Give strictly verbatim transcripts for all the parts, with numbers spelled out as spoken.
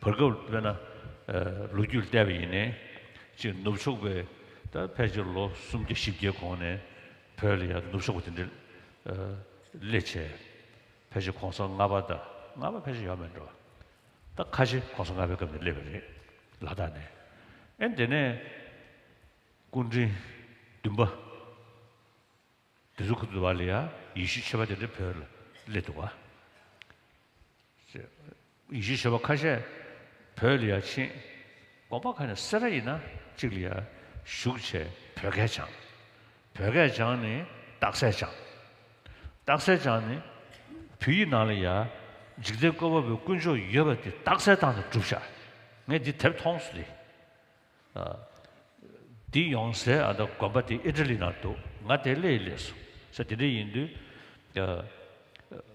བར་སྐབས་དཔེར་ན་ལོ་རྒྱུས་བལྟས་པ་ཡིན་ནའི་ཅིག་ནུབ་ཕྱོགས་པའི་ད་ཕལ་ཆེར་ལོ་སུམ་བརྒྱ་བཞི་བརྒྱའི་གོང་ནས་བོད་ལ་ཡང་ནུབ་ཕྱོགས་པ་དེ་འདྲ་སླེབས་བྱས། ཕལ་ཆེར་གོང་ས་ལྔ་པ་དང་ལྔ་པ་ཕལ་ཆེར་ཡོད་མེད་འགྲོ། ད་ཁ་ཆེ་གོང་ས་ལྔ་པའི་སྐབས་ནས་སླེབས་པ་རེད། ལ་དྭགས་ནས། ཨེ་དེ་ནས་སྐུ་ཕྲེང་བདུན་པ། དེ་ཚོ་ཁོ་ཚོ་བ་ལ་ཡ་ཡེ་ཤུ་ཆོས་པ་དེ་འདྲ་བོད་ལ་སླེབས་འདུག་བ། ཡེ་ཤུ་ཆོས་པ་ཁ་ཤས་བོད་ལ་ཡ་ཕྱིན། དགོན་པ་ཁ་ནས་སེ་ར་ཡིན་ན་གཅིག་ལ་ཡ་བཞུགས་བྱས་བོད་སྐད་སྦྱངས། བོད་སྐད་སྦྱངས་ནས་རྟགས་གསལ་སྦྱངས། རྟགས་གསལ་སྦྱངས་ནས་བོད་ཡིག་ནང་ལ་ཡ་འཇིག་རྟེན་བཀོད་པ་པོའི་དཀོན་མཆོག་ཡོད་པ་དེ་རྟགས་གསལ་བཏང་ནས་གྲུབ་ཤག་ངས་འདི་དེབ་མཐོང་སོང་དེ། འདི་ཡོང་སའི་ཨ་ད་དགོན་པ་དེ་ཨི་ཊ་ལི་ནང་འདུག་ང་དེ་སླེབས་སླེབས་སོང་ཟེར། དེ་འདྲ་ཡིན་དུས་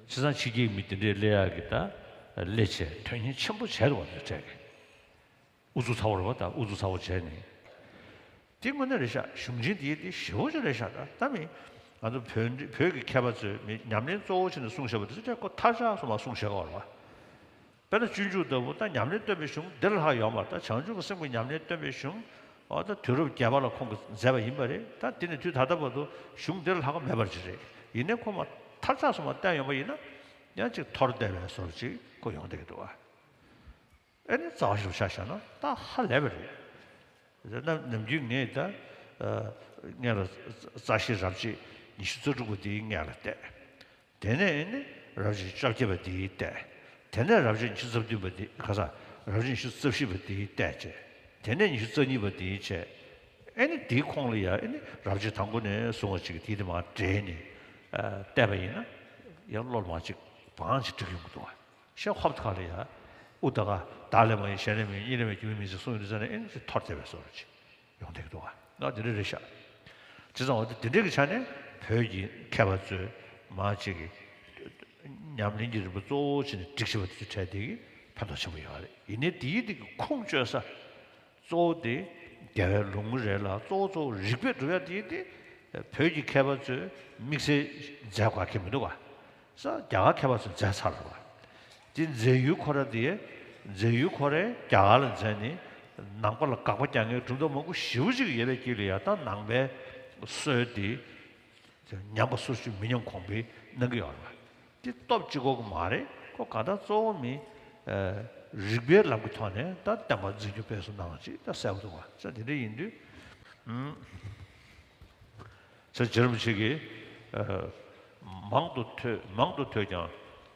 ཕྱི་སང་ཕྱི་རྒྱལ་མི་དེ་འདྲས་སླེབས་ཡག་གི་ད་སླེབས་བྱས་དོན་སྙིང་ཆེན་པོ་བྱས་འདུག་བ། དེ་འདྲས་ཀྱི་ཨུ་ཚུགས་ཚ་བོ་རེད་བ། ད་ཨུ་ཚུགས་ཚ་བོ་བྱས་ནས་དེ་དངོས་གནས་རེད་ཤག་གཞུང་ཆེན་དེ་དེ་ཞེ་པོ་ཅིག་རེད་ཤག་ད་ལྟ་མི་ང་ཚོ་བོད་བོད་ཀྱི་མཁས་པ་ཚོས་མི་ཉམས་ལེན་གཙོ་བོ་བྱས་ནས་གསུངས་བཞག་པ་དེ་ཚོ་ཀྱང་ཁོ་མཐར་ཆགས་སོང་བ་གསུངས་བཞག་གི་ཡོད་རེད་བ། དཔེར་ན་སྤྱོད་འཇུག་ལྟ་བུ་ད་ཉམས་ལེན་སྟོན་པའི་གཞུང་འདིར་ལྷག་ཡོད་མ་རེད། ད་བྱང་ཆུབ་ཀྱི་སེམས་ཀྱི་ཉམས་ལེན་སྟོན་པའི་གཞུང་འོ་ད་དུས་རབས་བརྒྱད་པ་ལ་ཁོང་གིས་མཛད་པ་ཡིན་པ་རེད། ད་དེ་ནས་དུས་ད་ལྟ་བར་དུ་གཞུང་འདིར་ལྷག་པ་མེད་པ་ཅིག་རེད། ཡིན་ནའི་ཁོ་མ་མཐར་ཆགས་སོང་བ་བསྟན་ཡོང་པ་ཡིན་ན་ཡང་ཅིག་འཐོར་བསྡད་པའི་བཟོ་འདྲ་ཅིག་ཁོ་ཡོང་བསྡད་ཀྱི་འདུག་བ། ཨེ་ནི་རྩ་བ་ཞིག་ཆ་བཞག་ན་ད་ཧ་ལས་པ་རེད། ན་ནམ་རྒྱུན་ངས་ད་སྔོན་ལ་རྩ་ཤེ་རབ་བྱེད་ཉི་ཤུ་རྩ་དྲུག་པ་དེའི་སྔོན་ལ་བལྟས། དེ་ནས་ཨེ་ནི་རབ་བྱེད་བཅོ་བརྒྱད་པ་དེའི་བལྟས། དེ་ནས་རབ་བྱེད་ཉི་ཤུ་རྩ་བདུན་པ་དེ་ག་ས་རབ་བྱེད་ཉི་ཤུ་རྩ་བཞི་པ་དེའི་བལྟས་བྱས། དེ་ནས་ཉི་ཤུ་རྩ་གཉིས་པ་དེའི་བྱས། ཨེ་ནི་དེའི་ཁོངས་ལ་ཡ་ཨེ་ནི་རབ་བྱེད་དང་པོ་ནས་བཟུང་བ་ཅིག་དེའི་དེ་མར་འདྲེས་ནས་བལྟས་པ་ཡིན་ན་ཡང་བློ་ལ་མར་ཅིག་བང་ཅིག་འགྲིག་ཡོང་གི་འདུག་བ། ཤེས་ཧོབ་ཁ་ལ་ཡ། ཨུ་ད་ག་བདག་ལས་མ་ཡིན་གཞན་ལས་མ་ཡིན་གཉིས་ལས་མེད་སྒྱུ་མའི་མིང་ཚིག་གསུངས་ཡོད་དུས་ཙང་ནས་ཨེ་ནི་ཅིག་འཐོར་བསྡད་པའི་བཟོ་འདྲ་ཅིག་ཡོང་བསྡད་ཀྱི་འདུག་བ། ང་དེ་འདྲ་རེད་ཤག་བྱས་ཙང་འོ་དེ་འདྲའི་གི་ཆ་ནས་བོད་ཀྱི་མཁས་པ་ཚོས་མ་ཅིག་གི་ཉམས་ལེན་གྱི་རིམ་པ་གཙོ་བོ་བྱས་ནས་སྒྲིག་བཞག་པ་དེ་ཚོའི་གྲས་དེ་གི་ཕན་ཐོགས་ཆེན་པོ་ཡོད་རེད། ཡིན་ནའི་དེའི་དེ་གི་ཁུངས་བཅོལ་ས་གཙོ་བོ་དེ་རྒྱལ་བའི་ལུང་རེད་ལ། གཙོ་བོ་གཙོ་བོ་རིགས་པས་སྒྲུབ་ཡ་དེ་དེ་བོད་ཀྱི་མཁས་པ་ཚོས་དམིགས་བསལ་མཛད་དགོས་ཀྱི་མི་འདུག་ག་ས་རྒྱ་གར་མཁས་པ་ཚོས་མཛད་ཚར་བ། དེ་མཛད་ཡུལ་ཁོ་ར་དེ་མཛད་ཡུལ་ཁོ་རས་རྒྱ་གར་ལ་མཛད་ནས་ནང་པ་ལ་དགག་པ་རྒྱག་མཁན་གྲུབ་མཐའ་མང་པོ་ཞེ་པོ་ཅིག་ཡོད་པའི་དཀྱིལ་ལ་ཡ་ད་ནང་པའི་སྲོལ་དེ་ཉམས་པ་སོར་ཆུད་མི་ཉམས་གོང་འཕེལ་གནང་གི་ཡོད་རེད་བ། དེ་སྟོབས་གཅིག་པོ་གི་མ་རེད། ཁོ་གང་ལྟར་གཙོ་བོ་མི་རིགས་པའི་ལམ་གྱི་ཐོག་ནས་ད་བསྟན་པ་འཛིན་སྐྱོང་སྤེལ་གསུམ་གནང་བ་ཅིག་ད་གསལ་པོ་འདུག་བ། ས་དེ་འདྲ་ཡིན་དུས། ས་རྗེ་རིན་པོ་ཆེ་གིས་མང་དུ་ཐོས་མང་དུ་ཐོས་ཀྱང་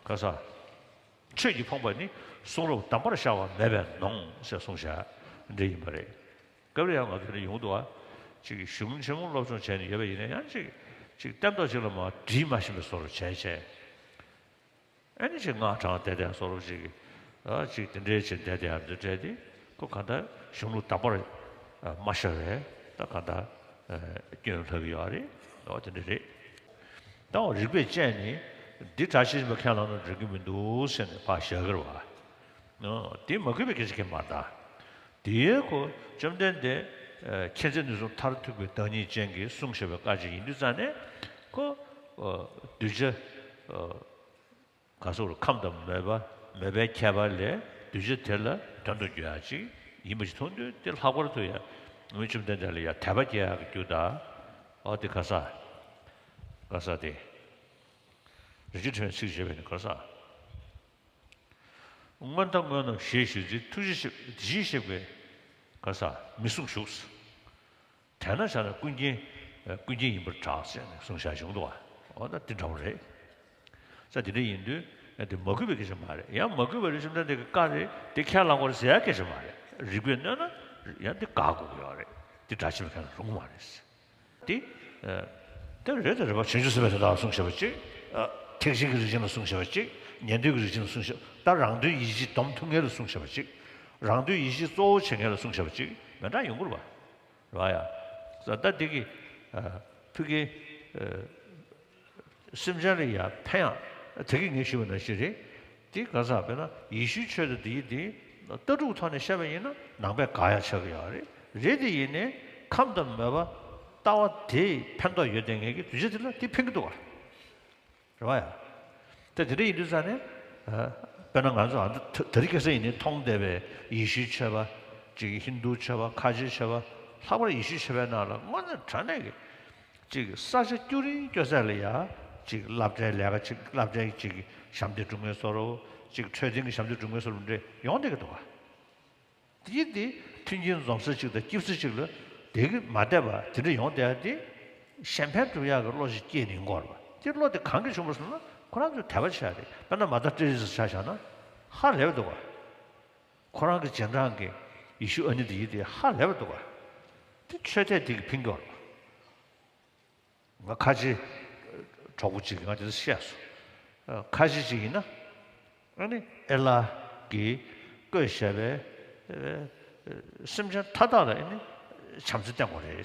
ག་ས་ཆོས་ཀྱི་ཕོངས་པ་ནི་གསུང་རབ་གདམས་པར་ཤར་བ་མེད་པས་ནོངས་ཞེས་གསུངས་བཞག་འདྲ་ཡིན་པ་རེད། སྐབས་རེ་ཡང་ང་ཚོ་ནི་ཡོང་འདུག་བ། ཅིག་གཞུང་ཆེན་མོ་སློབ་སྦྱོང་བྱས་ནས་ཡོད་པ་ཡིན་ན་ཡང་ཅིག་ཅིག་སྟན་ཐོག་ཅིག་ལ་མར་བྲིས་མ་ཤེས་པའི་བཟོ་འདྲ་བྱས་བྱས། ཨ་ནི་ཅིག་སྔགས་བགྲངས་བསྡད་བསྡད་བཟོ་འདྲ་ཅིག་ཨ་ཅིག་དེ་འདྲའི་ཅིག་བསྡད་བསྡད་ཡ་འདི་འདྲ་དེ་ཁོ་གང་ལྟར་གཞུང་ལུགས་དམ་པར་མ་ཤར་བས་ད་གང་ལྟར་སྐྱོན་ལྷག་གི་ཡོད་རེད། འོ་དེ་འདྲ་རེད། ད་འོ་རིགས་པས་དཔྱད་ནས་འདི་གྲ་ཆ་ཆེན་པོ་ཁས་བླངས་ན་འགྲིག་གི་མི་འདུག་ཟེར་ནས་ཕར་བཞག་གི་རེད་བ། དེ་མ་གུས་པའི་སྐད་ཆ་གང་མ་རེད་ད། དེའི་ཁོ་བཅོམ་ལྡན་འདས་མཁྱེན་བརྩེ་ནུས་གསུམ་མཐར་ཐུག་པའི་བདག་ཉིད་ཅན་གྱིས་གསུངས་བཞག་པའི་བཀའ་ཅིག་ཡིན་དུས་ཙང་ནས་ཁོ་གདུལ་བྱ་ག་སོགས་ལ་ཁམས་དང་མོས་པ་མོས་པའི་ཁྱད་པར་ལས་གདུལ་བྱ་དེ་ལ་དོན་དུ་འགྱུར་ཡག་ཅིག་ཡིན་པ་ཞིག་མཐོང་དུས་དེ་ལྷག་པར་དུ་ཡང་བཅོམ་ལྡན་འདས་ལ་ཡང་དད་པ་སྐྱེ་ཡག་གི་རྒྱུ་དང་། ཨོ་དེ་ག་ས་ག་ས་དེ་རིན་ཆེན་ཕྲེང་བའི་ཚིག་བྱས་པས་ནི་ག་ས། སྔོན་མཐའ་སྔོན་ནམ་ཞེས་ཞུ་ཚིག་ཐུགས་རྗེ་ཆེ་དེ་བཞིན་གཤེགས་པའི་ག་ས་མི་གསུང་བཞུགས། དེས་ན་བྱས་ན་ཀུན་མཁྱེན་ཀུན་མཁྱེན་ཡིན་པར་གྲགས་ཟེར་ནས་གསུངས་བཞག་བྱུང་འདུག་བ། འོ་ད་འདི་འདྲ་བོ་རེད། ས་དེ་འདྲ་ཡིན་དུས་དེ་མ་གུས་པའི་སྐད་ཆ་མ་རེད། ཡང་མ་གུས་པ་རེད་བཅོམ་ལྡན་འདས་ཀྱི་བཀའ་རེད་དེ་ཁས་བླངས་དགོས་རེད་ཟེར་ཡག་སྐད་ཆ་མ་རེད། རིགས་པས་གནོད་ན་ཡང་དེ་དགག་དགོས་ཀྱི་ཡོད་རེད། དེ་གྲ་ཆ་ཆེན་པོ་ཁས་བླངས་རུང་མ་རེད། དེ། དེ་རེད་དེ་རེད་པ། བྱང་ཆུབ་སེམས་དཔའི་དོན་དག་ལ་གསུངས་བཞག་པ་གཅིག །ཐེག་ཆེན་གྱི་རིགས་ཅན་ལ་གསུངས་བཞག་པ་གཅིག །ཉན་ཐོས་ཀྱི་རིགས་ཅན་ལ་གསུངས་བཞག །ད་རང་དོན་ཡིད་བྱེད་སྡོམ་ཐུབ་མཁན་ལ་གསུངས་བཞག་པ་གཅིག །རང་དོན་ཡིད་བྱེད་གཙོ་བོ་བྱེད་མཁན་ལ་གསུངས་བཞག་པ་གཅིག་མི་འདྲ་ཡོང་གི་རེད་པ། རེད་པ་ཡ། ད་འདི་གི་ཕ་གི་སེམས་ཅན་ལ་ཡ་ཕན་ཡག་དེ་གི་ངས་ཞུས་པ་ནང་བཞིན་རེད། དེ་ག་ས་དཔེར་ན་ཡེ་ཤུའི་ཆོས་དང་དེ་ཡི་དེ་ལྟ་གྲུབ་ཐོག་ནས་བཤད་པ་ཡིན་ན་ནང་པའི་དགག་ཡ་ཆགས་ཀྱི་ཡོད་རེད། རེད་དེ་ཡིན་ནའི་ཁམས་དང་མོས་པ་ལྟ་བ་དེས་ཕན་ཐོགས་ཡོད་དེ་ངེད་ཀྱི་གདུལ་བྱ་དེ་ལ་དེ་ཕན་གྱི་འདུག་ག་རེད་པ་ཡ། ད་དེ་འདྲ་ཡིན་དུས་ཙང་ནས་ དཔེར་ན་ང་ཚོ་ཨ་ད་ད་རེས་ཁ་སང་ཡིན་ནའི་མཐོང་བསྡད་པའི་ཡེ་ཤུའི་ཆོས་པ། ཅིག་ཧིན་དུའི་ཆོས་པ། ཁ་ཆེའི་ཆོས་པ། ལྷག་པར་ཡེ་ཤུའི་ཆོས་པའི་ནང་ལ་དངོས་གནས་དྲང་གནས་ཀྱི་ཅིག་ས་ཆ་སྐྱོ་རིང་སྐྱོ་ཚད་ལ་ཡ་ཅིག་སློབ་གྲྭའི་ལས་ཀ་ཅིག་སློབ་གྲྭའི་ཅིག་ཞབས་འདེགས་སྒྲུབ་མཁན་བཟོ་འདྲ། ཅིག་འཕྲོད་བསྟེན་གྱི་ཞབས་འདེགས་སྒྲུབ་མཁན་བཟོ་འདྲ་ཡོང་བསྡད་ཀྱི་འདུག་ག་དེ་དེ་མཐུན་རྐྱེན་འཛོམས་ས་ཅིག་དང་སྐྱིད་ས་ཅིག་ལ་དེ་གི་མ་བསྡད་པ་དེ་འདྲ་ཡོང་བསྡད་ཡ་དེ་གཞན་ཕན་སྒྲུབ་ཡག་གི་བློ་ཞིག་སྐྱེས་ནས་ཡོང་གི་ཡོད་རེད་པ། དེ་བློ་དེ་གང་གིས་བྱུང་བ་ཟེར་ན་ཁོ་རང་ཚོའི་དད་པ་ཆགས་རེད། དཔེར་ན་མ་དར་ཏྲེ་རི་ཛ་ཆ་བཞག་ན་ཧ་ལས་པ་འདུག་ག་ཁོ་རང་གི་རྗེས་འབྲང་གི་ཡེ་ཤུ་ཨ་ནེ་དེ་ཡིན་དེ་ཧ་ལས་པ་འདུག་ག་དེ་ཆོས་དད་དེ་གིས་ཕན་གྱི་ཡོད་རེད་པ། ང་ཁ་ཆེ་གྲོགས་པོ་གཅིག་གིས་ང་དེ་འདྲ་བཤད་སོང་། ཁ་ཆེ་གཅིག་ཡིན་ན་ཨ་ནི་ཨེ་ལ་གིས་བཀོད་བཞག་པའི་སེམས་ཅན་མཐའ་དག་ལ་ཨ་ནི་བྱམས་བརྩེ་བསྟེན་དགོས་རེད།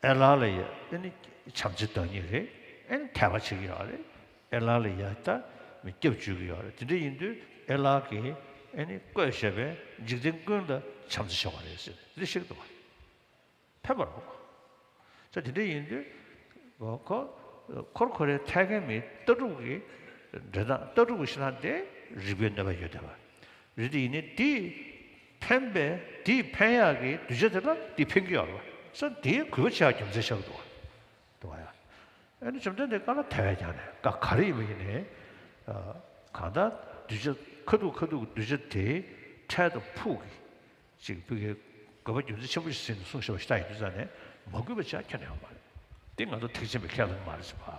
ཨེ་ལ་ལ་ཡ་ཨ་ནི་བྱམས་བརྩེ་འདང་ངེས་རེད། ཨ་ནི་དད་པ་བྱེད་ཀྱི་ཡོད་རེད། ཨེ་ལ་ལ་ཡ་ད་མི་སྐྱབས་བཅོལ་གྱི་ཡོད་རེད། དེ་འདྲ་ཡིན་དུས་ཨེ་ལ་གིས་ཨ་ནི་བཀོད་བཞག་པའི་འཇིག་རྟེན་ཀུན་ལ་བྱམས་བརྩེ་བྱེད་དགོས་རེད་ཟེར་དེ་འདྲ་བཤད་ཀྱི་འདུག་ག་ཕན་པ་རེད། ས་དེ་འདྲ་ཡིན་དུས་ཁོ་ཁོ་རེ་ཁོ་རེ་ཐད་ཀའི་མི་ལྟ་གྲུབ་ཀྱི་འགྲོ་སྟངས་ལྟ་གྲུབ་ཀྱི་ཤི་ན་དེ་རིག་པའི་གནོད་པ་ཡོད་བསྡད་པ་རེད། དེ་ཡིན་ནའི་དེས་ཕན་པའི་དེས་ཕན་ཡག་གི་གདུལ་བྱ་དེ་ལ་དེ་ཕན་གྱི་ཡོད་རེད་པ། ས་དེའི་གུས་པ་བྱེད་ཡག་རྒྱུ་མཚན་ཆགས་ཀྱི་འདུག་ག་འདུག་ག་ཡ། ཨ་ནི་བཅོམ་ལྡན་འདས་བཀའ་ལ་དད་པས་ཀྱང་ནས་བཀའ་ག་རེ་ཡིན་པ་ཡིན་ནའི། གང་ལྟར་གདུལ་བྱ་ཁ་ཐུག་ཁ་ཐུག་གི་གདུལ་བྱ་དེའི་འཕྲལ་དང་ཕུགས་ཀྱི་ཅིག་ཕུགས་ཀྱི་དགོས་པ་རྒྱུ་མཚན་ཆེན་པོ་ཞིག་ཟིན་ནས་གསུངས་བཞག་པ་ཞིག་ལྟ་ཡིན་དུས་ཙང་ནས་མ་གུས་པ་བྱས་ཁྱོན་ནས་ཡོང་མ་རེད། འདི་ང་ཚོ་ཐེག་ཆེན་པའི་ཁས་ལེན་མ་རེད་ཟེར་བ།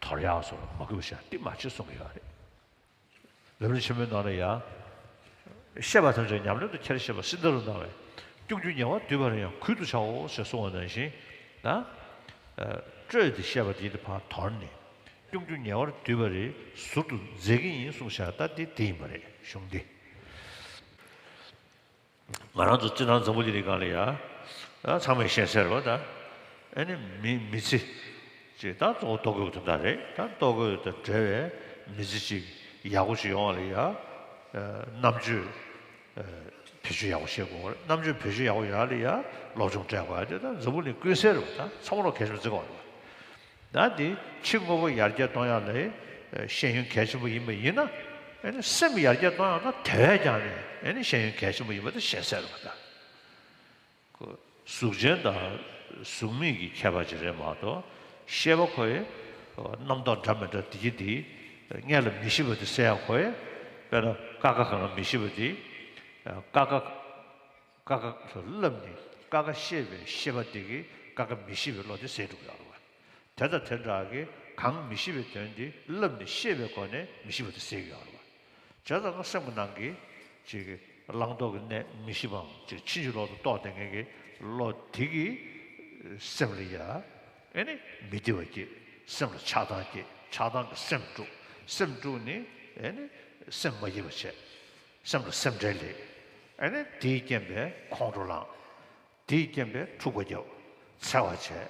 དོར་ཡག་སོགས་ལ་མ་གུས་པ་བྱས་འདི་མ་བྱེད་གསུང་གི་ཡོད་རེད། ལམ་རིམ་ཆེན་མོའི་ནང་ལ་ཡང་། བཤད་པ་ཐམས་ཅད་ཉམས་ལེན་དུ་ཁྱེར་ཞེས་པ་སིནྡྷུ་ར་སྣང་བས། སྐྱོང་རྒྱུ་ཉེ་བར་བསྡུས་པ་རེ་ཡང་གུད་དུ་བྱའོ་ཞེས་གསུངས་པ་ནང་བཞིན། ད། སྤྲོས་ཏེ་བཤད་པ་དེ་ཡིན་དུ་ཕར་དོར་ནས། སྐྱོང་རྒྱུ་ཉེ་བར་བསྡུས་པ་རེ་ཟུར་དུ་མཛད་ཀྱི་ཡིན་གསུངས་བཞག་ད་དེ་དེ་ཡིན་པ་རེད་གཞུང་འདི། ང་རང་ཚོ་སྤྱིར་བཏང་འཛམ་བུ་གླིང་འདིའི་སྒང་ལ་ཡ། ད་ཚང་མས་ཤེས་གསལ་རེད་པ་ད། ཨ་ནི་མི་མི་ཚེ། ཅིག་ད་གཙོ་བོ་ལྟོ་གོས་ཀྱི་དོན་དག་རེད། ད་ལྟོ་གོས་དང་འབྲེལ་བའི་མི་ཚེ་ཅིག་ཡག་པོ་ཞིག་ཡོང་བ་ལ་ཡ། རྣམ་དཔྱོད། བེད་སྤྱོད་ཡག་པོ་བྱེད་དགོས་པ་རེད། རྣམ་དཔྱོད་བེད་སྤྱོད་ཡག་པོ་ཡོང་བ་ལ་ཡ་སློབ་སྦྱོང་སྤྲད་དགོས་པ་དེ་ད་འཛམ་བུ་གླིང་ཀུན་གསལ་རེད་པ་ད་ཚང་མ་ལོག་གལ་ཆེན་པོ་བརྩི་དགོས་པ་རེད་པ། ད་དེ་ཕྱི་དངོས་པོ་ཡར་རྒྱས་གཏོང་ཡག་ལ་ཤེས་ཡོན་གལ་ཆེན་པོ་ཡིན་པ་ཡིན་ན། ཨ་ནི་སེམས་ཡར་རྒྱས་གཏོང་ཡག་ན་དེ་བས་ཀྱང་ནི་ཨ་ནི་ཤེས་ཡོན་གལ་ཆེན་པོ་ཡིན་པ་དེ་ཤེས་གསལ་རེད་པ་ད། ཁོ་གཟུགས་ཅན་དང་གཟུགས་མེད་ཀྱི་ཁྱད་པར་ཅིག་རེད་མ་གཏོགས་ཤེས་པ་ཁོ་ཡི་རྣམ་རྟོག་འདྲ་མི་འདྲ་དེ་གྱི་དེ་སྔོན་ལ་མི་ཤེས་པ་དེ་སེལ་ཡག་ཁོ་ཡི་དཔེར་ན་ཀ་ཁ་གང་ལ་མི་ཤེས་པ་དེ་ཀ་ཁ་ཀ་ཁ་ལ་བསླབས་ནས་ཀ་ཁ་ཤེས་པའི་ཤེས་པ་དེ་གིས་ཀ་ཁ་མི་ཤེས་པའི་བློ་དེ་སེལ་འགྲོ་གི་ཡོད་རེད་པ། དེ་དང་དེ་འདྲ་གི་གང་མི་ཤེས་པའི་དོན་དེ་བསླབས་ནས་ཤེས་པའི་སྒོ་ནས་མི་ཤེས་པ་དེ་སེལ་གྱི་ཡོད་རེད་པ། བྱས་ཙང་ང་སེམས་ཀྱི་ནང་གི་ཅིག་གི་བླང་དོར་གྱི་གནས་མི་ཤེས་པའམ་ཅིག་ཕྱིན་ཅི་ལོག་ཏུ་རྟོག་བསྡད་མཁན་གྱི་བློ་དེ་གིས་སེམས་ལ་ཡ་ཨེ་ནི་མི་བདེ་བ་སྐྱེ། སེམས་ལ་ཆགས་སྡང་སྐྱེ། ཆགས་སྡང་གིས་སེམས་དཀྲུག་སེམས་དཀྲུགས་ནས་ཨེ་ནི་སེམས་མ་སྐྱིད་པ་བྱས། སེམས་ལ་སེམས་ཁྲལ་སླེབས། ཨེ་ནི་དེའི་རྐྱེན་པས་ཁོང་ཁྲོ་ལངས། དེའི་རྐྱེན་པས་འཁྲུག་པ་རྒྱབ། འཚེ་བ་བྱས།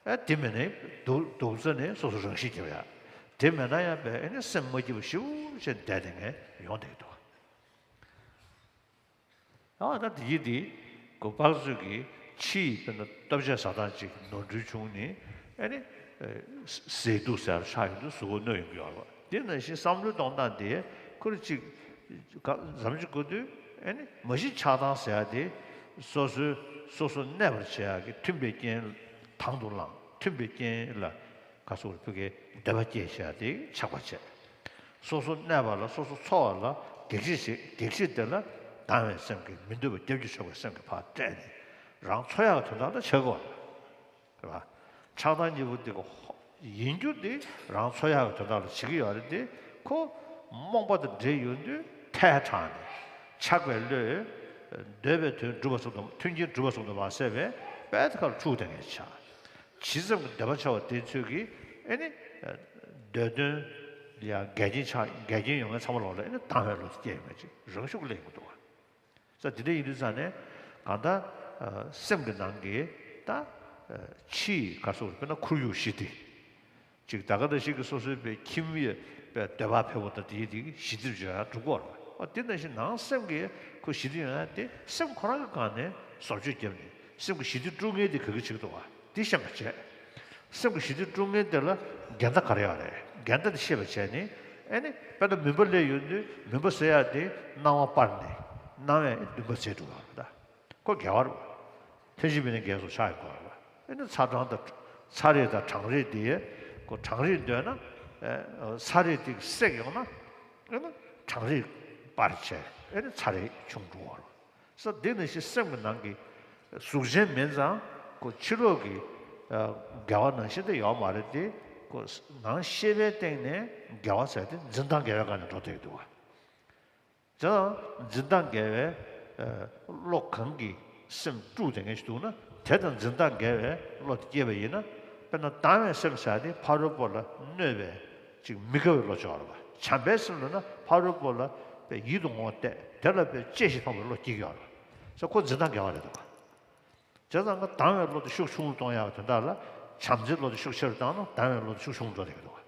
ཨ་དེ་མིན་ནི་སྡུག་སྡུག་ཙ་ནས་སོ་སོ་རང་ཤི་རྒྱབ་ཡ། དེ་མེད་ན་ཡང་པས་ཨ་ནི་སེམས་མ་སྐྱིད་པ་ཞེ་པོ་ཅིག་བསྡད་དེ་ངས་ཡོང་བསྡད་ཀྱི་འདུག་ཨ་ད་དེ་ཡིན་དེ་ཁོ་ཕར་ཚུར་གྱི་ཕྱི་ཡི་དཔེར་ན་སྟོབས་ཆེ་བཟའ་སྟངས་ཅིག་ནོར་འཁྲུལ་བྱུང་ནས་ཨ་ནི་ཟས་དུག་ཟེར་ཆགས་ཡོང་དུས་གཟུགས་པོ་གནོད་ཡོང་གི་ཡོད་རེད་པ། དེ་ནང་བཞིན་བསམ་བློའི་གཏོང་སྟངས་དེ་ཁོ་རེ་གཅིག་ག་ཟམ་གཅིག་གོ་དུས་ཨེ་ནི་མ་གཞི་ཆགས་སྡང་ཟེར་ཡ་དེ་སོ་སོའི་སོ་སོ་གནས་པར་བྱེད་ཡ་གི་མཐུན་པའི་རྐྱེན་དང་དུ་བླངས། མཐུན་པའི་རྐྱེན་ལ་ག་སོགས་ཕུགས་ཀྱི་འདོད་པ་སྐྱེད་བྱ་ཡ་དེ་ཆགས་པར་བྱེད། སོ་སོ་གནས་པ་ལ་སོ་སོ་འཚོ་བ་ལ་གེགས་བྱེད་བྱེད་གེགས་བྱེད་དེ་ལ་སྡང་བའི་སེམས་ཀྱིས་མི་འདོད་པ་སྐྱབས་ཀྱི་ཕྱོགས་ཀྱི་སེམས་ཀྱིས་ཕར་བསྐྲད་ནས་རང་འཚོ་ཡག་གི་དོན་དག་ལ་བྱེད་དགོས། རེད་པ། ཆགས་སྡང་གཉིས་པོ་དེ་ག་ཡིན་རྒྱུ་དེ་རང་འཚོ་ཡག་གི་དོན་དག་ལ་བྱེད་ཀྱི་ཡོད་རེད་དེ་ཁོ་རྨོངས་པ་དང་འདྲེས་ཡོང་དུས་ཐལ་དྲགས་ནས་ཆགས་པའི་བློས་འདོད་པའི་དོན་སྒྲུབ་པ་སོགས་དང་མཐུན་རྐྱེན་སྒྲུབ་པ་སོགས་དང་མ་ཟད་པའི་དཔལ་དེ་ཁར་འཁྲུག་བསྡད་མཁན་ཆགས། ཇི་ཙམ་གྱི་འདོད་པ་ཆེ་བ་དེ་ཚོས་ཀྱིས་ཨེ་ནི་འདོད་དོན་ཡང་འགལ་རྐྱེན་ཆགས་འགལ་རྐྱེན་ཡོང་མཁན་ཚང་མ་ལོག་ལ་ཨེ་ནི་སྡང་བའི་བློ་དེ་སྐྱེ་ཡོང་མཁན་ཅིག་རང་ཤུགས་སླེབས་ཡོང་གི་འདུག་བ། ས་དེ་འདྲ་ཡིན་དུས་ཙང་ནས་གང་ལྟར་སེམས་ཀྱི་ནང་གི་ད་ཕྱི་ཡི་ག་སོགས་དཔེར་ན་ཁོར་ཡུག་ཞི་བདེ། ཅིག་ད་ག་ད་ཞིག་གི་སོ་སོའི་པའི་ཁྱིམ་ཡོད་པའི་འདོད་པ་འཕེལ་བ་དང་དེའི་དེ་ཞི་བདེ་བྱ་ཡ་འགྲོ་གི་ཡོད་རེད་པ། དེ་ནང་བཞིན་ནང་སེམས་ཀྱི་ཁོ་ཞི་བདེ་ཡོང་ཡ་དེ་སེམས་ཁོ་རང་གི་སྒང་ནས་བཟོ་བཅོས་བརྒྱབ་ནས་སེམས་ཀྱི་ཞི་བདེ་དཀྲུག་མཁན་དེ་ག་གི་ཅིག་འདུག་བ་དེ་ཤེས་པ་བྱས། སེམས་ཀྱི་ཞི་བདེ་དཀྲུག་མཁན་དེ་ལ་འགལ་ཟླ་ག་རེ་ཡོད་རེད། འགལ་ཟླ་དེ་ཤེས་པ་བྱས་ནས་ ཨེ་ནི་དཔེར་ན་མུན་པ་སླེབས་ཡོང་དུས་མུན་པ་སེལ་ཡག་དེ་སྣང་བ་སྤར་ནས་སྣང་བས་འདུན་པ་སེལ་འགྲོ་བ་རེད་ད། ཁོ་དགེ་བ་རེད་བ། ཐེག་ཆེན་དམིགས་རྣམ་རྒྱལ་སོགས་ཕྱག་ཡི་དགོས་རེད་བ། ཨེ་ནི་ཚ་གྲང་དང་ཚ་རེག་དང་གྲང་རེག་དེ་ཁོ་གྲང་རེག་འདོད་ན་ཨེ་ཚ་རེག་དེ་བསྲེགས་ཡོང་ན་ཨེ་ནི་གྲང་རེག་སྤར་བྱས་ཨེ་ནི་ཚ་རེག་ཆུང་འགྲོ་བ་རེད། ས་འདི་ནང་བཞིན་སེམས་ཀྱི་ནང་གི་གཟུགས་ཅན་མིན་ཙང་ཁོ་ཕྱི་ལོགས་ཀྱི་ཨ་དགེ་བ་ནང་བཞིན་དུ་ཡོད་མ་རེད་དེ། ཁོ་ནང་ཤེས་པའི་སྟེང་ནས་དགེ་བ་ཟེར་དེ་འཛིན་སྟངས་དགེ་བའི་སྒང་ནས་འགྲོ་བསྡད་འདུག་བ། དེ་ཡང་འཛིན་སྟངས་དགེ་བའི་ཨ་བློ་གང་གིས་སེམས་དཀྲུགས་བསྡད་མཁན་ཞིག་འདུག་ན་དེ་དང་འཛིན་སྟངས་དགེ་བའི་བློ་དེ་སྐྱེས་པ་ཡིན་ན། དཔེར་ན་དང་བའི་སེམས་ཟེར་དེ་ཕ་རོལ་པོ་ལ་གནོད་པའི་ཅིག་མི་དགའ་བའི་བློ་ཅིག་ཡོད་རེད་བ། བྱམས་པའི་སེམས་ལབ་ན་ཕ་རོལ་པོ་ལ་དཔེ་ཡིད་དུ་འོང་བ་བལྟས་དེ་ལ་དཔེ་གཅེས་ཤིང་ཕངས་པའི་བློ་སྐྱེ་གི་ཡོད་རེད། ས་ཁོ་འཛིན་སྟངས་དགེ་བ་རེད་འདུག་བ། བྱས་ཙང་ང་དང་བའི་བློ་དེ་ཤུགས་ཆུང་རུ་གཏོང་ཡག་གི་དོན་དག་ལ་བྱམས་བརྩེའི་བློ་དེ་ཤུགས་ཆེ་རུ་བཏང་ན་དང་བའི་བློ་དེ་ཤུགས་ཆུང་རུ་འགྲོ་བསྡད་ཀྱི་འདུག་བ།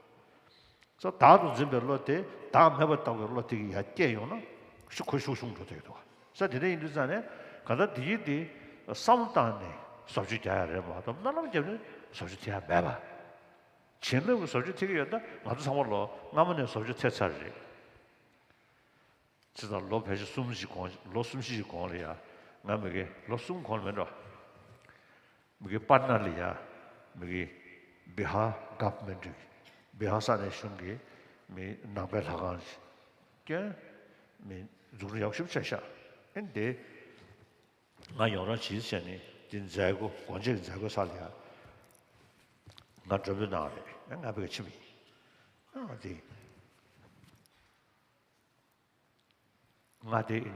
ས་བདག་ཏུ་འཛིན་པའི་བློ་དེ་བདག་མེད་པར་ལྟ་བའི་བློ་དེ་གི་ཡར་སྐྱེས་ཡོང་ན་ཤུགས་ཁོ་ཤུགས་ཆུང་འགྲོ་བསྡད་ཀྱི་འདུག་བ། ས་དེ་འདྲ་ཡིན་དུས་ཙང་ནས་གང་ལྟར་འདི་ཡིན་དེ་བསམ་བློ་བཏང་ནས་བཟོ་བཅོས་རྒྱག་ཡག་རེད་མ་གཏོགས་སྨོན་ལམ་བརྒྱབ་ནས་བཟོ་བཅོས་ཐེབས་ཡག་མེད་པ། བྱིན་རླབས་ཀྱི་བཟོ་བཅོས་ཐེབས་ཀྱི་ཡོད་ན་ང་ཚོ་ཚང་མ་ལོ་སྔ་མོ་ནས་བཟོ་བཅོས་ཐེབས་ཚར་རེད། ཅི་ལྟར་ལོ་ཕལ་ཆེར་གསུམ་ཞིག་གོང་ལོ་གསུམ་བཞི་ཞིག་གོང་ལ་ཡ་ང་མི་དགེ་ལོ་གསུམ་གོང་ལ་མིན་འགྲོ། མི་དགེ་པར་ན་ལ་ཡ་མི་དགེ་བི་ཧར་གྷ་མེན་ཊི་བི་ཧར་ས་གནས་གཞུང་གི་མི་ནང་པའི་ལྷ་ཁང་ཞིག་སྐྱོན་མི་འཛུགས་སྐྲུན་ཡག་ཤོས་བྱས་ཤག་ཨེ་འདི་ང་ཡོང་རང་བྱིས་བྱས་ནས་འདི་མཛད་སྒོ་སྒོ་འབྱེད་ཀྱི་མཛད་སྒོའི་ས་ལ་ཡ་ང་མགྲོན་འབོད་གནང་རེད། ང་བི་ག་ཕྱི་མི་ཡིན། ཨ་འདི། མངའ་སྡེ་ཨེ་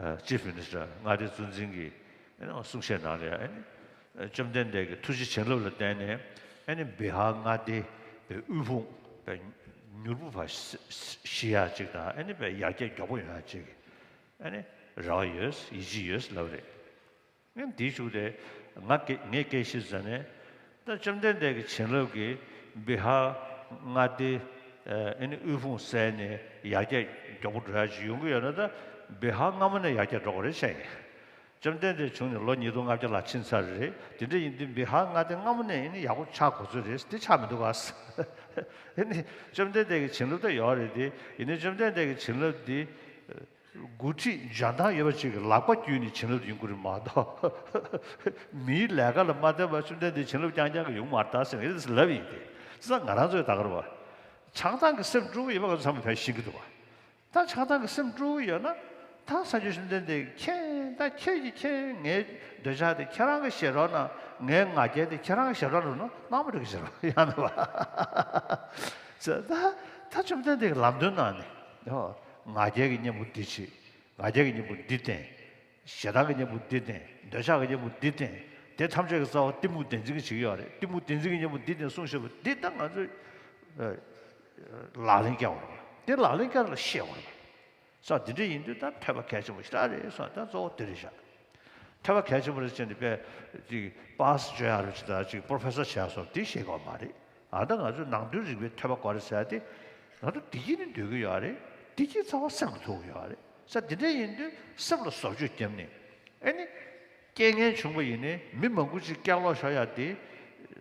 ནི་Chief Minister མངའ་སྡེ་གཙོ་འཛིན་གྱི་ཨེ་ནི་གསུང་བཤད་ནང་ལ་ཡང་ཨེ་ནི་བཅོམ་ལྡན་འདས་ཀྱི་ཐུགས་རྗེ་བྱིན་རླབས་ལ་བརྟེན་ནས་ཨེ་ནི་བི་ཧར་མངའ་སྡེ་པའི་དབུལ་ཕོངས་པའི་མྱུར་བུ་བ་ཞི་ཡག་ཅིག་དང་ཨེ་ནི་པའི་ཡར་རྒྱས་མགྱོགས་པོ་ཡོང་ཡག་ཅིག་ཨེ་ནི་རེ་བ་ཡོད་ཡིད་ཆེས་ཡོད་ལབ་རེད། ངས་འདིའི་གཞུག་དེ་ང་སྐད་ངས་སྐད་ཆ་ཟ་ནས་ད་བཅོམ་ལྡན་འདས་ཀྱི་བྱིན་རླབས་ཀྱིས་བི་ཧར་མངའ་སྡེ་ཨེ་ནི་དབུལ་ཕོངས་བསལ་ནས་ཡར་རྒྱས་མགྱོགས་པོ་འགྲོ་ཡག་ཅིག་ཡོང་གི་ཡོད་ན་ད་བི་ཧར་སྔ་མོ་ནས་ཡར་རྒྱས་འགྲོ་དགོས་རེད་བཤད་ཡིན། བཅོམ་ལྡན་འདས་བྱུང་ནས་ལོ་ཉིས་སྟོང་ལྔ་བརྒྱ་ལྷག་ཕྱིན་ཚར་རེད། དེ་འདྲ་ཡིན་དུས་བི་ཧར་མངའ་སྡེ་སྔ་མོ་ནས་ཨེ་ནི་ཡག་པོ་ཆགས་དགོས་ཚོད་རེད་དེ་ཆགས་མི་འདུག་ག་ཨེ་ནི་བཅོམ་ལྡན་འདས་ཀྱི་བྱིན་རླབས་ད་ཡོད་རེད་དེ་ཡིན་ནའི་བཅོམ་ལྡན་འདས་ཀྱི་བྱིན་རླབས་འདི། འགོ་ཁྲིད་འཇོན་ཐང་ཡོད་པ་ཅིག་གི་ལག་པ་བརྒྱུད་ནས་བྱིན་རླབས་ཡོང་གི་རེད་མ་གཏོགས། མིའི་ལས་ཀ་ལ་མ་བརྟེན་པར་བཅོམ་ལྡན་འདས་བྱིན་རླབས་རྐྱང་རྐྱང་གིས་ཡོང་མ་རེད་ད་ཟེར་ངས་ལབ་ཡིན་ཏེ། བྱས་ཙང་ང་རང་ཚོས་ད་ག་རེ་བ། ཆགས་སྡང་གི་སེམས་དཀྲུག་གི་ཡོད་པ་ང་ཚོ་ཚང་མས་ཕན་ཤེས་ཀྱི་འདུག་བ། ད་ཆགས་སྡང་གི་སེམས་དཀྲུག་གི་ཡོད་ན། ད་སངས་རྒྱས་བཅོམ་ལྡན་འདས་ཀྱིས་མཁྱེན་ད་ཁྱེད་ཀྱིས་མཁྱེན་ངའི་འདོད་ཆགས་དེ་ཁྱེད་རང་གིས་བཞེས་རོགས་གནང་ངའི་ང་རྒྱལ་དེ་ཁྱེད་རང་གིས་བཞེས་རོགས་གནང་ན་གནང་མ་འགྲིག་གི་བཞེས་རོགས་ཡང་མེད་པ། ད་ད་བཅོམ་ལྡན་འདས་ཀྱིས་ལམ་སྟོན་གནང་ནས། ང་རྒྱལ་གྱི་གཉེན་པོ་འདི་བྱེད། ང་རྒྱལ་གྱི་གཉེན་པོ་འདི་བསྟེན། ཞེ་སྡང་གི་གཉེན་པོ་འདི་བསྟེན། འདོད་ཆགས་ཀྱི་གཉེན་པོ་འདི་བསྟེན། དེ་ཐམས་ཅད་ཀྱི་རྩ་བ་གཏི་མུག་བདེན་འཛིན་གྱིས་བྱེད་ཀྱི་ཡོད་རེད། གཏི་མུག་བདེན་འཛིན་གྱི་གཉེན་པོ་འདི་བསྟེན་གསུངས་བཞག་པ་འདི་ད་ང་ཚོས་ལག་ལེན་བསྐྱལ་བ་རེད། དེ་ལག་ལེན་བསྐྱལ་ལ་ཤེས་པ་རེད། ས་འདི་འདྲ་ཡིན་དུས་ད་ཐོས་པ་གལ་ཆེན་པོ་ཞེ་དྲག་རེད་སོང་ད་གཙོ་བོ་འདི་རེད་ཤག་ཐོས་པ་གལ་ཆེན་པོ་རེད་ཅེས་ནས་པས་ཅིག་པཱ་སི་བྱོས་ཡག་རེད་ཅེས་དང་ཅིག་པོ་རོ་ཕེ་སར་བྱས་སོང་འདི་ཤེས་དགོས་མ་རེད། ཨ་ད་ང་ཚོས་ནང་དོན་རིག་པའི་ཐོས་པ་དགོས་རེད་ཟེར་ཏེ། ང་ཚོ་བདེ་སྐྱིད་ནི་འདོད་ཀྱི་ཡོད་རེད། བདེ་སྐྱིད་རྩ་བ་སེམས་ལ་ཐུག་གི་ཡོད་རེད། ས་འདི་འདྲ་ཡིན་དུས་སེམས་ལ་བཟོ་བཅོས་བརྒྱབ་ནས་ཨེ་ནི། རྐྱེན་ངན་བྱུང་བ་ཡིན་ནའི་མི་མང་པོ་ཅིག་སྐྱག་ལོག་ཤོར་ཡག་དེ།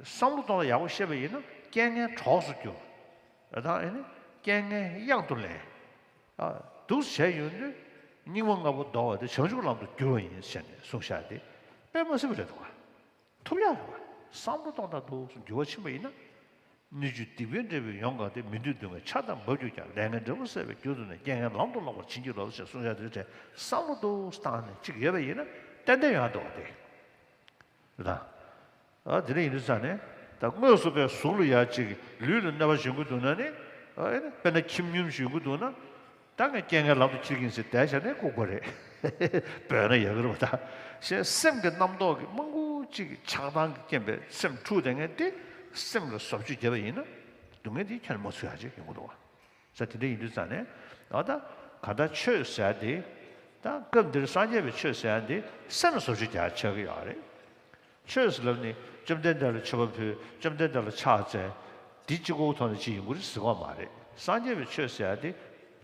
བསམ་བློ་གཏོང་ལ་ཡག་པོ་ཤེས་པ་ཡིན་ན་རྐྱེན་ངན་གྲོགས་སུ་གྱུར། ཨ་ད་ཨེ་ནི་རྐྱེན་ངན་གཡང་དུ་ལེན། ཨ་འདུག་སེ་བྱས་ཡོང་དུས་སྙིགས་མ་ལྔ་པོ་ཟློག་པ་དེ་བྱང་ཆུབ་ལམ་དུ་བསྒྱུར་བ་ཡིན་ཟེར་ནས་གསུངས་བཞག་དེ་དཔེ་མ་སྲིད་པ་རེད་འདུག་ག་ཐུབ་ཡག་རེད་བ། བསམ་བློ་གཏོང་སྟངས་འདུག་སེ་འགྱུར་བ་ཕྱིན་པ་ཡིན་ན། སྣོད་བཅུད་སྡིག་པའི་འབྲས་བུས་ཡོངས་གང་སྟེ། མི་མཐུན་སྡུག་བསྔལ་ཆར་ལྟར་འབབ་གྱུར་ཀྱང་། ལས་ངན་འབྲས་བུ་བསལ་བའི་རྒྱུ་མཐོང་ནས། རྐྱེན་ངན་ལམ་དུ་བསླང་བར་བྱིན་གྱིས་རློབས། ཞེས་གསུངས་བཞག་དེའི་གྲས་བསམ་བློ་འདུག་སེ་བཏང་ནས་ཅིག་ཡོད་པ་ཡིན་ན་ཏན་ཏན་ཡོང་ཡག་འདུག་བ་དེ། རེད་ད། ཨ་དེ་འདྲ་ཡིན་དུས་ཙང་ནས་ད་དངོས་སུ་དཔེ་གཟུགས་ལ་ཡ་ཅིག་ལུས་ལ་གནོད་པ་བྱུང་གི་འདུག་ན་ནི། ཨ་ཨེ་ན་དཔེར་ན་ཁྱི་སྨྱོན་བྱུང་གི་འདུག་ན། ད་ངས་རྐྱེན་ངན་ལམ་དུ་ཁྱེར་གྱིན་ཟེར་བསྡད་བཞག་ནས་ལྐུགས་པ་རེད། འབོད་ན་ཡག་གི་རེད་བ་ད། ཞེས་སེམས་ཀྱི་རྣམ་རྟོག་གི་རྨང་གུ་གཅིག་གི་ཆགས་སྡང་གི་རྐྱེན་པས་སེམས་འཁྲུགས་བསྡད་མཁན་དེ་སེམས་ལ་བཟོ་བཅོས་བརྒྱབ་པ་ཡིན་ན་སྡུག་བསྔལ་དེ་ཁྱོན་ནས་མ་ཚུད་ཡག་ཅིག་ཡོང་གི་འདུག་བ། ས་དེ་འདྲ་ཡིན་དུས་ཙང་ནས་ཨ་ད་ག་ད་ཆོས་ཟེར་ཡག་དེ་ད་སྐབས་འདིར་སངས་རྒྱས་པའི་ཆོས་ཟེར་ཡག་དེ་སེམས་ལ་བཟོ་བཅོས་རྒྱག་ཆགས་ཀྱི་ཡོད་རེད། ཆོས་ཟེར་ལབ་ནི་བཅོམ་ལྡན་འདས་ལ་མཆོད་པ་ཕུལ། བཅོམ་ལྡན་འདས་ལ་ཕྱག་འཚལ། འདི་གཅིག་པོའི་ཐོག་ནས་ཅི་ཡིན་དགོས་རེད་ཟེར་བ་མ་རེད། སངས་རྒྱས་པའི་ཆོས་ཟེར་ཡག་དེ་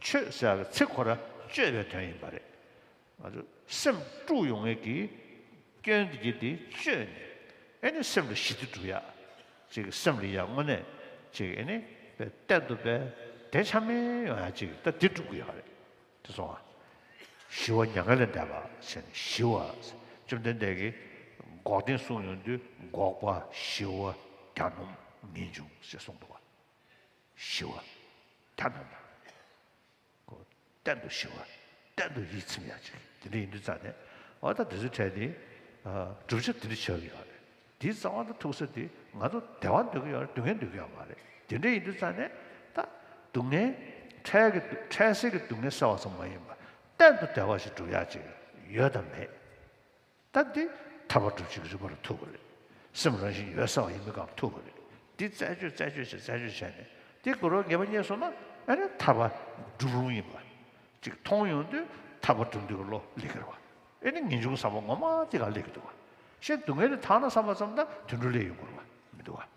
ཆོས་ཟེར་ཡག་གི་ཚིག་ཁོ་རང་སྤྱོད་པའི་དོན་ཡིན་པ་རེད། ང་ཚོ་སེམས་དཀྲུགས་ཡོང་ངེས་ཀྱི་སྐྱོན་དེ་གྱིས་དེ་བཅོས་ནས་ཨེ་ནི་སེམས་ལ་ཞི་བདེ་སྒྲུབ་ཡག་ཅིག་སེམས་ལ་ཡ་དངོས་གནས་ཅིག་ཨེ་ནི་ པས་གཏན་དུ་པས་དེ་ཆ་མེད་ཡོང་ཡ་ཅིག་ད་འདི་སྒྲུབ་ཀྱི་ཡོད་རེད། དེ་སོང་ང་། ཞི་བ་མྱ་ངན་ལས་འདས་པ་ཞེས་ནས་ཞི་བ། བཅོམ་ལྡན་འདས་ཀྱིས་འགོག་བདེན་གསུངས་ཡོང་དུས་འགོག་པ་ཞི་བ་གྱ་ནོམ་ངེས་འབྱུང་ཞེས་གསུངས་འདུག་བ། ཞི་བ་གྱ་ནོམ་པ། ཁོ་གཏན་དུ་ཞི་བ། གཏན་དུ་ཡིད་ཚིམ་ཡ་ཅིག་དེ་འདྲ་ཡིན་དུས་ཙང་ནས་འོ་ད་དེ་ཚོའི་གྲས་དེ་བསྒྲུབ་བྱ་དེ་འདྲ་ཆགས་ཀྱི་ཡོད་རེད། དེའི་རྩ་བ་དང་ཐུག་ས་དེ་ང་ཚོ་བདེ་བ་འདོད་ཀྱི་ཡོད་རེད། སྡུག་བསྔལ་འདོད་ཀྱི་ཡོད་མ་རེད། དེ་འདྲ་ཡིན་དུས་ཙང་ནས་ད་སྡུག་བསྔལ་འཕྲལ་གྱི་འཕྲལ་སེལ་གྱི་སྡུག་བསྔལ་སེལ་བ་ཙམ་མ་ཡིན་པར་གཏན་དུ་བདེ་བ་ཞིག་སྒྲུབ་ཡ་ཅིག་ཡོད་དམ་མེད། ད་འདི་ཐར་པ་སྒྲུབ་བྱེད་ཀྱི་རིམ་པ་ལ་ཐུག་དགོས་རེད། སེམས་རང་བཞིན་ཡོད་གསལ་བ་ཡིན་པའི་སྒང་ཐུག་དགོས་རེད། འདི་རྩད་གཅོད་རྩད་གཅོད་བྱས་རྩད་གཅོད་བྱས་ནས་འདི་གོ་རོ་ངེས་པ་རྙེད་སོང་ན་ཨ་ནི་ཐར་པ་སྒྲུབ་རུང་ཡིན་པ་ཅིག་མཐོང་ཡོང་དུས་ཐར་པ་སྒྲུབ་འདོད་ཀྱི་བློ་སླེབས་ཀྱི་རེད་བ། ཨེ་ནི་ངེས་འབྱུང་བཟང་པོ་ངོ་མ་དེ་ག་སླེབས་ཀྱི་འདུག་བ། གཞན་སྡུག་བསྔལ་དེ་དག་ན་བསམ་པ་ཙམ་ད་དུད་འགྲོ་སླེབས་ཡོང་དགོས་རེད་བ། མི་འདུག་བ།